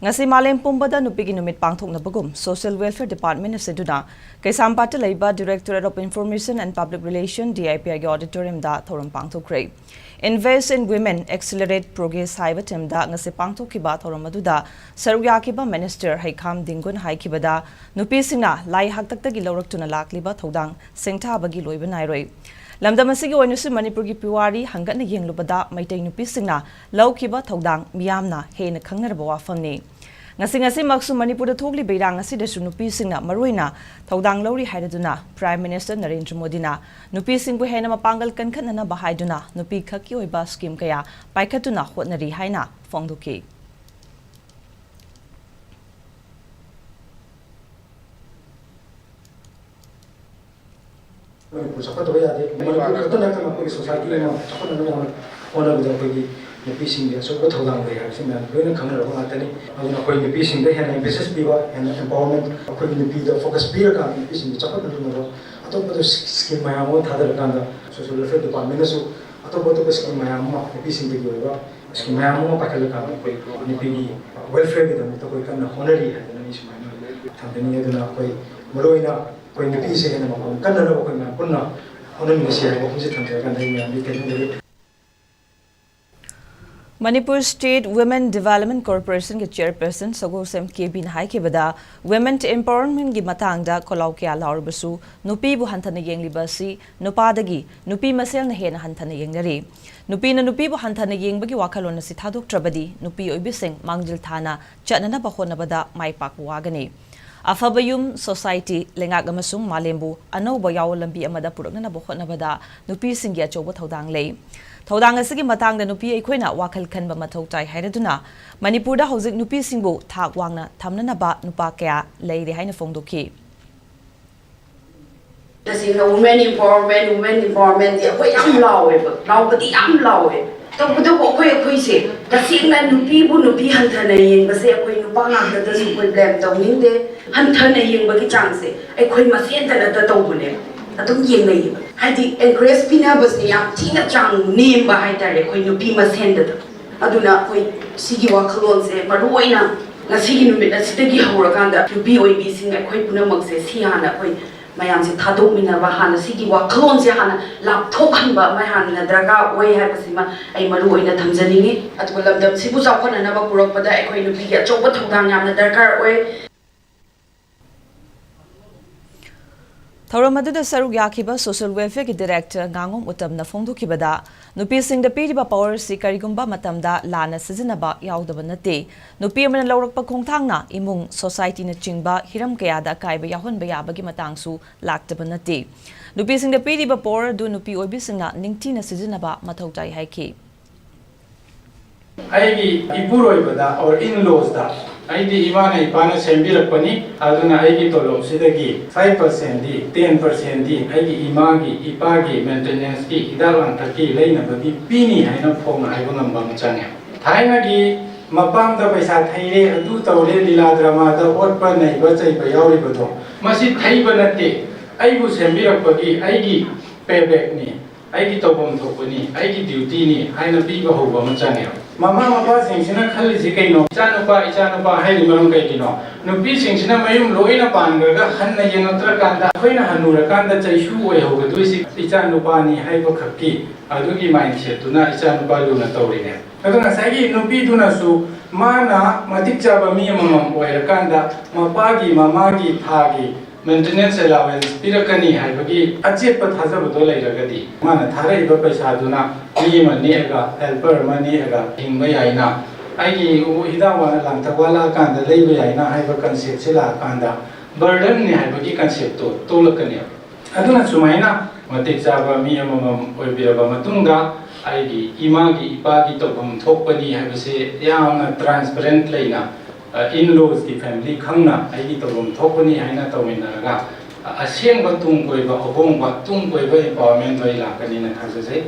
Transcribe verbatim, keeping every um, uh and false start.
ꯉꯁꯤ ꯃꯥꯂꯦꯝ ꯄꯨꯝꯕꯗ ꯅꯨꯄꯤꯒꯤ ꯅꯨꯃꯤꯠ ꯄꯥꯡꯊꯣꯛꯅꯕꯒꯨꯝ Social Welfare Department ꯑꯁꯤꯗꯨꯅ ꯀꯩꯁꯥꯝꯄꯥꯠꯇ ꯂꯩꯕ Directorate of Information and Public Relation, D I P I ꯒꯤ auditorium ꯗ ꯊꯧꯔꯝ ꯄꯥꯡꯊꯣꯛꯈ꯭ꯔꯦ꯫ Invest in Women, Accelerate Progress ꯍꯥꯏꯕ theme ꯗ ꯉꯁꯤ ꯄꯥꯡꯊꯣꯛꯈꯤꯕ ꯊꯧꯔꯝ ꯑꯗꯨꯗ ꯁꯔꯨꯛ ꯌꯥꯈꯤꯕ Minister ꯍꯩꯈꯥꯝ ꯗꯤꯡꯒꯨꯟ ꯍꯥꯏꯈꯤꯕꯗ, ꯅꯨꯄꯤꯁꯤꯡꯅ ꯂꯥꯏ ꯍꯥꯛꯇꯛꯇꯒꯤ ꯂꯧꯔꯛꯇꯨꯅ ꯂꯥꯛꯂꯤꯕ ꯊꯧꯗꯥꯡ ꯁꯤꯡꯊꯥꯕꯒꯤ ꯂꯣꯏꯕ ꯅꯥꯏꯔꯣꯏ꯫ ꯂꯝꯗꯝ ꯑꯁꯤꯒꯤ ꯑꯣꯏꯅꯁꯨ ꯃꯅꯤꯄꯨꯔꯒꯤ ꯄꯨꯋꯥꯔꯤ ꯍꯪꯒꯠꯅ ꯌꯦꯡꯂꯨꯕꯗ ꯃꯩꯇꯩ ꯅꯨꯄꯤꯁꯤꯡꯅ ꯂꯧꯈꯤꯕ ꯊꯧꯗꯥꯡ ꯃꯤꯌꯥꯝꯅ ꯍꯦꯟꯅ ꯈꯪꯅꯔꯕ ꯋꯥꯐꯝꯅꯤ꯫ ꯉꯁꯤ ꯉꯁꯤꯃꯛꯁꯨ ꯃꯅꯤꯄꯨꯔꯗ ꯊꯣꯛꯂꯤꯕ ꯏꯔꯥꯡ ꯑꯁꯤꯗꯁꯨ ꯅꯨꯄꯤꯁꯤꯡꯅ ꯃꯔꯨꯑꯣꯏꯅ ꯊꯧꯗꯥꯡ ꯂꯧꯔꯤ ꯍꯥꯏꯔꯗꯨꯅ Prime Minister ꯅꯔꯦꯟꯗ꯭ꯔ ꯃꯣꯗꯤꯅ ꯅꯨꯄꯤꯁꯤꯡꯕꯨ ꯍꯦꯟꯅ ꯃꯄꯥꯡꯒꯜ ꯀꯟꯈꯠꯅꯅꯕ ꯍꯥꯏꯗꯨꯅ ꯅꯨꯄꯤ ꯈꯛꯀꯤ ꯑꯣꯏꯕ scheme ꯀꯌꯥ ꯄꯥꯏꯈꯠꯇꯨꯅ ꯍꯣꯠꯅꯔꯤ ꯍꯥꯏꯅ ꯐꯣꯡꯗꯣꯛꯈꯤ꯫ ꯃꯅꯤꯄꯨꯔ ꯆꯥꯎꯈꯠꯇꯕ ꯌꯥꯗꯦ꯫ ꯃꯅꯤꯄꯨꯔ ꯈꯛꯇ ꯅꯠꯇꯅ ꯑꯩꯈꯣꯏꯒꯤ society ꯑꯃ ꯆꯥꯎꯈꯠꯅꯕ ꯍꯣꯠꯅ-, ꯍꯣꯠꯅꯕꯗ ꯑꯩꯈꯣꯏꯒꯤ ꯅꯨꯄꯤꯁꯤꯡꯒꯤ ꯑꯆꯧꯕ ꯊꯧꯗꯥꯡ ꯂꯩ ꯍꯥꯏꯕꯁꯤ ꯃꯌꯥꯝ ꯂꯣꯏꯅ ꯈꯪꯅꯔꯕ ꯉꯥꯛꯇꯅꯤ꯫ ꯑꯗꯨꯅ ꯑꯩꯈꯣꯏ ꯅꯨꯄꯤꯁꯤꯡꯗ ꯍꯦꯟꯅ emphasis ꯄꯤꯕ, ꯍꯦꯟꯅ empowerment, ꯑꯩꯈꯣꯏꯒꯤ ꯅꯨꯄꯤꯗ focus ꯄꯤꯔꯀꯥꯟꯗ ꯅꯨꯄꯤꯁꯤꯡꯒꯤ ꯆꯥꯎꯈꯠꯅꯅꯕ ꯑꯇꯣꯞꯄꯗ scheme ꯃꯌꯥꯝ ꯑꯃ ꯊꯥꯗꯔꯀꯥꯟꯗ Social Welfare Department ꯅꯁꯨ ꯑꯇꯣꯞ ꯑꯇꯣꯞꯄ scheme ꯃꯌꯥꯝ ꯑꯃ, ꯅꯨꯄꯤꯁꯤꯡꯗꯒꯤ ꯑꯣꯏꯕ scheme ꯃꯌꯥꯝ ꯑꯃ ꯄꯥꯏꯈꯠꯂꯀꯥꯟꯗ ꯑꯩꯈꯣꯏ ꯅꯨꯄꯤꯒꯤ welfare ꯒꯤꯗꯃꯛꯇ ꯑꯩꯈꯣꯏ ꯀꯟꯅ ꯍꯣꯠꯅꯔꯤ ꯍꯥꯏꯗꯅ ꯑꯩ ꯁꯨꯃꯥꯏꯅ ꯊꯝꯖꯅꯤꯡꯉꯤ꯫ ꯑꯗꯨꯅ ꯑꯩꯈꯣꯏ ꯃꯔꯨꯑꯣꯏꯅ ꯑꯩꯈꯣꯏ ꯅꯨꯄꯤꯁꯦ ꯍꯦꯟꯅ ꯃꯄꯥꯡꯒꯜ ꯀꯟꯅꯅꯕ ꯑꯩꯈꯣꯏ ꯃꯌꯥꯝ ꯄꯨꯟꯅ ꯍꯣꯠꯅꯃꯤꯟꯅꯁꯤ ꯍꯥꯏꯕ ꯋꯥꯐꯝꯁꯦ ꯊꯝꯖꯔꯒ ꯑꯩ ꯃꯌꯥꯝꯒꯤ ꯇꯦꯟꯖꯔꯤ꯫ Manipur State Women Development Corporation ꯒꯤ chairperson ꯁꯒꯣꯜꯁꯦꯝ ꯀꯦꯕꯤꯅ ꯍꯥꯏꯈꯤꯕꯗ, women empowerment ꯀꯤ ꯃꯇꯥꯡꯗ ꯈꯣꯜꯂꯥꯎ ꯀꯌꯥ ꯂꯥꯎꯔꯕꯁꯨ, ꯅꯨꯄꯤꯕꯨ ꯍꯟꯊꯅ ꯌꯦꯡꯂꯤꯕ ꯑꯁꯤ ꯅꯨꯄꯥꯗꯒꯤ ꯅꯨꯄꯤ ꯃꯁꯦꯜꯅ ꯍꯦꯟꯅ ꯍꯟꯊꯅ ꯌꯦꯡꯅꯔꯤ꯫ ꯅꯨꯄꯤꯅ ꯅꯨꯄꯤꯕꯨ ꯍꯟꯊꯅ ꯌꯦꯡꯕꯒꯤ ꯋꯥꯈꯜꯂꯣꯟ ꯑꯁꯤ ꯊꯥꯗꯣꯛꯇ꯭ꯔꯕꯗꯤ, ꯅꯨꯄꯤ ꯑꯣꯏꯕꯤꯁꯤꯡ ꯃꯥꯡꯖꯤꯜ ꯊꯥꯅ ꯆꯠꯅꯅꯕ ꯍꯣꯠꯅꯕꯗ ꯃꯥꯏ ꯄꯥꯛꯄ ꯋꯥꯒꯅꯤ꯫ ꯑꯐꯕ ꯌꯨꯝ, society, ꯂꯩꯉꯥꯛ ꯑꯃꯁꯨꯡ ꯃꯥꯂꯦꯝꯕꯨ ꯑꯅꯧꯕ ꯌꯥꯑꯣꯟ ꯂꯝꯕꯤ ꯑꯃꯗ ꯄꯨꯔꯛꯅꯅꯕ ꯍꯣꯠꯅꯕꯗ ꯅꯨꯄꯤꯁꯤꯡꯒꯤ ꯑꯆꯧꯕ ꯊꯧꯗꯥꯡ ꯂꯩ꯫ ꯊꯧꯗꯥꯡ ꯑꯁꯤꯒꯤ ꯃꯇꯥꯡꯗ ꯅꯨꯄꯤ ꯑꯩꯈꯣꯏꯅ ꯋꯥꯈꯜ ꯈꯟꯕ ꯃꯊꯧ ꯇꯥꯏ ꯍꯥꯏꯔꯗꯨꯅ, ꯃꯅꯤꯄꯨꯔꯗ ꯍꯧꯖꯤꯛ ꯅꯨꯄꯤꯁꯤꯡꯕꯨ ꯊꯥꯛ ꯋꯥꯡꯅ ꯊꯝꯅꯅꯕ ꯅꯨꯄꯥ ꯀꯌꯥ ꯂꯩꯔꯦ ꯍꯥꯏꯅ ꯐꯣꯡꯗꯣꯛꯈꯤ꯫ ꯇꯁꯦꯡꯅ women empowerment, women empowerment ꯗꯤ ꯑꯩꯈꯣꯏ ꯌꯥꯝ ꯂꯥꯎꯋꯦꯕ, ꯂꯥꯎꯕꯗꯤ ꯌꯥꯝ ꯂꯥꯎꯋꯦ꯫ ꯇꯧꯕꯇꯕꯨ ꯑꯩꯈꯣꯏ, ꯑꯩꯈꯣꯏꯁꯦ ꯇꯁꯦꯡꯅ ꯅꯨꯄꯤꯕꯨ ꯅꯨꯄꯤ ꯍꯟꯊꯅ ꯌꯦꯡꯕꯁꯦ ꯑꯩꯈꯣꯏ ꯅꯨꯄꯥ ꯉꯥꯛꯇꯗꯁꯨ ꯑꯩꯈꯣꯏ blame ꯇꯧꯅꯤꯡꯗꯦ꯫ ꯍꯟꯊꯅ ꯌꯦꯡꯕꯒꯤ ꯆꯥꯡꯁꯦ ꯑꯩꯈꯣꯏ ꯃꯁꯦꯟꯗ ꯅꯠꯇ ꯇꯧꯕꯅꯦ꯫ ꯑꯗꯨꯝ ꯌꯦꯡꯅꯩꯌꯦꯕ꯫ ꯍꯥꯏꯗꯤ encourage ꯄꯤꯅꯕꯁꯦ ꯌꯥꯝ ꯊꯤꯅ ꯆꯥꯡ ꯅꯦꯝꯕ ꯍꯥꯏꯇꯥꯔꯦ ꯑꯩꯈꯣꯏ ꯅꯨꯄꯤ ꯃꯁꯦꯟꯗꯗ꯫ ꯑꯗꯨꯅ ꯑꯩꯈꯣꯏ ꯁꯤꯒꯤ ꯋꯥꯈꯜꯂꯣꯟꯁꯦ ꯃꯔꯨ ꯑꯣꯏꯅ ꯉꯁꯤꯒꯤ ꯅꯨꯃꯤꯠ ꯑꯁꯤꯗꯒꯤ ꯍꯧꯔꯀꯥꯟꯗ ꯅꯨꯄꯤ ꯑꯣꯏꯕꯤꯁꯤꯡ ꯑꯩꯈꯣꯏ ꯄꯨꯝꯅꯃꯛꯁꯦ ꯁꯤ ꯍꯥꯟꯅ ꯑꯩꯈꯣꯏ ꯃꯌꯥꯝꯁꯦ ꯊꯥꯗꯣꯛꯃꯤꯟꯅꯕ, ꯍꯥꯟꯅ ꯁꯤꯒꯤ ꯋꯥꯈꯜꯂꯣꯟꯁꯦ ꯍꯥꯟꯅ ꯂꯥꯞꯊꯣꯛꯍꯟꯕ ꯑꯃ ꯍꯥꯟꯅ ꯗꯔꯀꯥꯔ ꯑꯣꯏ ꯍꯥꯏꯕꯁꯤꯃ ꯑꯩ ꯃꯔꯨ ꯑꯣꯏꯅ ꯊꯝꯖꯅꯤꯡꯉꯤ꯫ ꯑꯗꯨꯒ ꯂꯝꯗꯝꯁꯤꯕꯨ ꯆꯥꯎꯈꯠꯅꯅꯕ ꯄꯨꯔꯛꯄꯗ ꯑꯩꯈꯣꯏ ꯅꯨꯄꯤꯒꯤ ꯑꯆꯧꯕ ꯊꯧꯗꯥꯡ ꯌꯥꯝꯅ ꯗꯔꯀꯥꯔ ꯑꯣꯏ꯫ ꯊꯧꯔꯝ ꯑꯗꯨꯗ ꯁꯔꯨꯛ ꯌꯥꯈꯤꯕ ꯁꯣꯁꯤꯌꯦꯜ ꯋꯦꯜꯐꯤꯌꯔꯒꯤ ꯗꯤꯔꯦꯛꯇꯔ ꯉꯥꯉꯣꯝ ꯎꯇꯝꯅ ꯐꯣꯡꯗꯣꯛꯈꯤꯕꯗ, ꯅꯨꯄꯤꯁꯤꯡꯗ ꯄꯤꯔꯤꯕ ꯄꯥꯋꯔ ꯑꯁꯤ ꯀꯔꯤꯒꯨꯝꯕ ꯃꯇꯝꯗ ꯂꯥꯟꯅ ꯁꯤꯖꯤꯟꯅꯕ ꯌꯥꯎꯗꯕ ꯅꯠꯇꯦ꯫ ꯅꯨꯄꯤ ꯑꯃꯅ ꯂꯧꯔꯛꯄ ꯈꯣꯡꯊꯥꯡꯅ ꯏꯃꯨꯡ, ꯁꯣꯁꯥꯏꯇꯤꯅꯆꯤꯡꯕ ꯍꯤꯔꯝ ꯀꯌꯥꯗ ꯑꯀꯥꯏꯕ ꯌꯥꯎꯍꯟꯕ ꯌꯥꯕꯒꯤ ꯃꯇꯥꯡꯁꯨ ꯂꯥꯛꯇꯕ ꯅꯠꯇꯦ꯫ ꯅꯨꯄꯤꯁꯤꯡꯗ ꯄꯤꯔꯤꯕ ꯄꯥꯋꯔ ꯑꯗꯨ ꯅꯨꯄꯤ ꯑꯣꯏꯕꯤꯁꯤꯡꯅ ꯅꯤꯡꯊꯤꯅ ꯁꯤꯖꯤꯟꯅꯕ ꯃꯊꯧ ꯇꯥꯏ ꯍꯥꯏꯈꯤ꯫ ꯑꯩꯒꯤ ꯏꯄꯨꯔꯣꯏꯕꯗ or in-lawsꯇ ꯑꯩꯗꯤ ꯏꯃꯥꯅ ꯏꯄꯥꯅ ꯁꯦꯝꯕꯤꯔꯛꯄꯅꯤ, ꯑꯗꯨꯅ ꯑꯩꯒꯤ ꯇꯣꯂꯣꯞꯁꯤꯗꯒꯤ five percentꯗꯤ, ten percentꯗꯤ ꯑꯩꯒꯤ ꯏꯃꯥꯒꯤ ꯏꯄꯥꯒꯤ maintenanceꯀꯤ ꯍꯤꯗꯥꯛ ꯂꯥꯡꯊꯛꯀꯤ ꯂꯩꯅꯕꯒꯤ ꯄꯤꯅꯤ ꯍꯥꯏꯅ ꯐꯣꯡꯅ ꯍꯥꯏꯕ ꯉꯝꯕ ꯑꯃ ꯆꯪꯉꯦ꯫ ꯊꯥꯏꯅꯒꯤ ꯃꯄꯥꯝꯗ ꯄꯩꯁꯥ ꯊꯩꯔꯦ, ꯑꯗꯨ ꯇꯧꯔꯦ, ꯂꯤꯂꯥ ꯗ꯭ꯔꯃꯥꯗ ꯑꯣꯠꯄ ꯅꯩꯕ ꯆꯩꯕ ꯌꯥꯎꯔꯤꯕꯗꯣ, ꯃꯁꯤ ꯊꯩꯕ ꯅꯠꯇꯦ, ꯑꯩꯕꯨ ꯁꯦꯝꯕꯤꯔꯛꯄꯒꯤ ꯑꯩꯒꯤ paybackꯅꯤ꯫ ꯑꯩꯒꯤ ꯇꯧꯐꯝ ꯊꯣꯛꯄꯅꯤ, ꯑꯩꯒꯤ dutyꯅꯤ ꯍꯥꯏꯅ ꯄꯤꯕ ꯍꯧꯕ ꯑꯃ ꯆꯪꯉꯦꯕ꯫ ꯃꯃꯥ ꯃꯄꯥꯁꯤꯡꯁꯤꯅ ꯈꯜꯂꯤꯁꯤ ꯀꯩꯅꯣ? ꯏꯆꯥꯅꯨꯄꯥ, ꯏꯆꯥꯅꯨꯄꯥ ꯍꯥꯏꯔꯤ ꯃꯔꯝ ꯀꯩꯒꯤꯅꯣ? ꯅꯨꯄꯤꯁꯤꯡꯁꯤꯅ ꯃꯌꯨꯝ ꯂꯣꯏꯅ ꯄꯥꯟꯈ꯭ꯔꯒ ꯍꯟꯅ ꯌꯦꯡꯉꯛꯇ꯭ꯔꯀꯥꯟꯗ, ꯑꯩꯈꯣꯏꯅ ꯍꯟꯅꯨꯔꯀꯥꯟꯗ ꯆꯩꯁꯨ ꯑꯣꯏꯍꯧꯒꯗꯣꯏꯁꯤ ꯏꯆꯥꯅꯨꯄꯥꯅꯤ ꯍꯥꯏꯕ ꯈꯛꯀꯤ ꯑꯗꯨꯒꯤ mindsetꯇꯨꯅ ꯏꯆꯥꯅꯨꯄꯥ ꯂꯨꯅ ꯇꯧꯔꯤꯅꯦ꯫ ꯑꯗꯣ ꯉꯁꯥꯏꯒꯤ ꯅꯨꯄꯤꯗꯨꯅꯁꯨ ꯃꯥꯅ ꯃꯇꯤꯛ ꯆꯥꯕ ꯃꯤ ꯑꯃꯃꯝ ꯑꯣꯏꯔꯀꯥꯟꯗ ꯃꯄꯥꯒꯤ ꯃꯃꯥꯒꯤ ꯊꯥꯒꯤ maintenance allowance ꯄꯤꯔꯛꯀꯅꯤ ꯍꯥꯏꯕꯒꯤ ꯑꯆꯦꯠꯄ ꯊꯥꯖꯕꯗꯣ ꯂꯩꯔꯒꯗꯤ, ꯃꯥꯅ ꯊꯥꯔꯛꯏꯕ ꯄꯩꯁꯥꯗꯨꯅ ꯃꯤ ꯑꯃ ꯅꯦꯛꯑꯒ, helper ꯑꯃ ꯅꯦꯛꯑꯒ ꯍꯤꯡꯕ ꯌꯥꯏꯅ, ꯑꯩꯒꯤ ꯍꯤꯗꯥꯛ ꯋꯥꯅ ꯂꯥꯡꯊꯛ ꯋꯥꯠꯂꯛꯑꯀꯥꯟꯗ ꯂꯩꯕ ꯌꯥꯏꯅ ꯍꯥꯏꯕ conceptꯁꯤ ꯂꯥꯛꯑꯀꯥꯟꯗ, burdenꯅꯤ ꯍꯥꯏꯕꯒꯤ conceptꯇꯣ ꯇꯣꯛꯂꯛꯀꯅꯦꯕ꯫ ꯑꯗꯨꯅ ꯁꯨꯃꯥꯏꯅ ꯃꯇꯤꯛ ꯆꯥꯕ ꯃꯤ ꯑꯃꯃꯝ ꯑꯣꯏꯕꯤꯔꯕ ꯃꯇꯨꯡꯗ, ꯑꯩꯒꯤ ꯏꯃꯥꯒꯤ ꯏꯄꯥꯒꯤ ꯇꯧꯐꯝ ꯊꯣꯛꯄꯅꯤ ꯍꯥꯏꯕꯁꯦ ꯌꯥꯝꯅ transparent ꯂꯩꯅ, in-lawsꯀꯤ family ꯈꯪꯅ ꯑꯩꯒꯤ ꯇꯧꯐꯝ ꯊꯣꯛꯄꯅꯤ ꯍꯥꯏꯅ ꯇꯧꯃꯤꯟꯅꯔꯒ, ꯑꯁꯦꯡꯕ ꯇꯨꯡ ꯀꯣꯏꯕ ꯑꯍꯣꯡꯕ, ꯇꯨꯡ ꯀꯣꯏꯕ empowermentꯗꯣ ꯑꯩ ꯂꯥꯛꯀꯅꯤꯅ ꯊꯥꯖꯖꯩ꯫